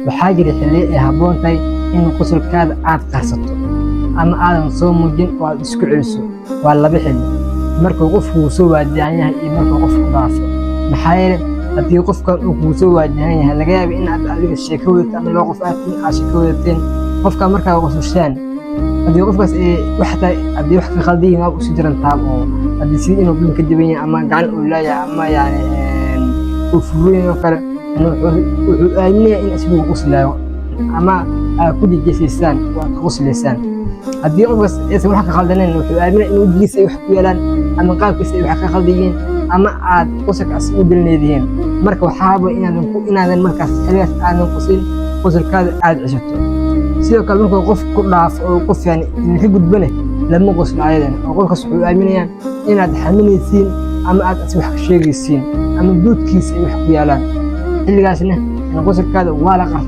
Waxaa jira xilliyo ay habboon tahay in qosolkaada aad qarsato ama aadan soo muujin oo aad isku celiso. Waa laba xilli: markuu qofku uu soo waajahan yahay iyo markuu qofku dhaafo. Maxaa yeelay, haddii qofkan uu kugu soo waajahan yahay, laga yaaba in aad adiga sheeko wadato ama laba qof aad tihiin, aad sheeko wadateen, qofka markaa qososhaan, haddii qofkaas ay wax tahay, haddii wax ka qaldan yihiin, waaba usii darantaa. Oo haddii sidii inuu dhulka ka jaban yahay ama gacan uu leeyahay ama yani uu furan yahay oo kale, wuxuu aaminayaa in asigu qoslaayo ama aad ku jejesaysaan oo aad ka qoslaysaan. Haddii qofkaas aysan wax ka khaldanayn, wuxuu aaminaya in wejigiisa ay wax ku yaalaan ama qaabkiisa ay wax ka khaldan yihiin ama aad qosolka as u dalineedihiin. Marka waxaaba inaadan markaas xilligaas aadan qoslin, qosolkaada aad ceshato. Sidoo kale, markuu qof ku dhaafo oo qof yani idinka gudbane, lama qoslo ayadana, oo qofkaas wuxuu aaminayaa inaad xaminaysiin ama aad as wax ka sheegaysiin ama duudkiisa ay wax ku yaalaan. Xilligaasna in qosolkaada waa la qarsan.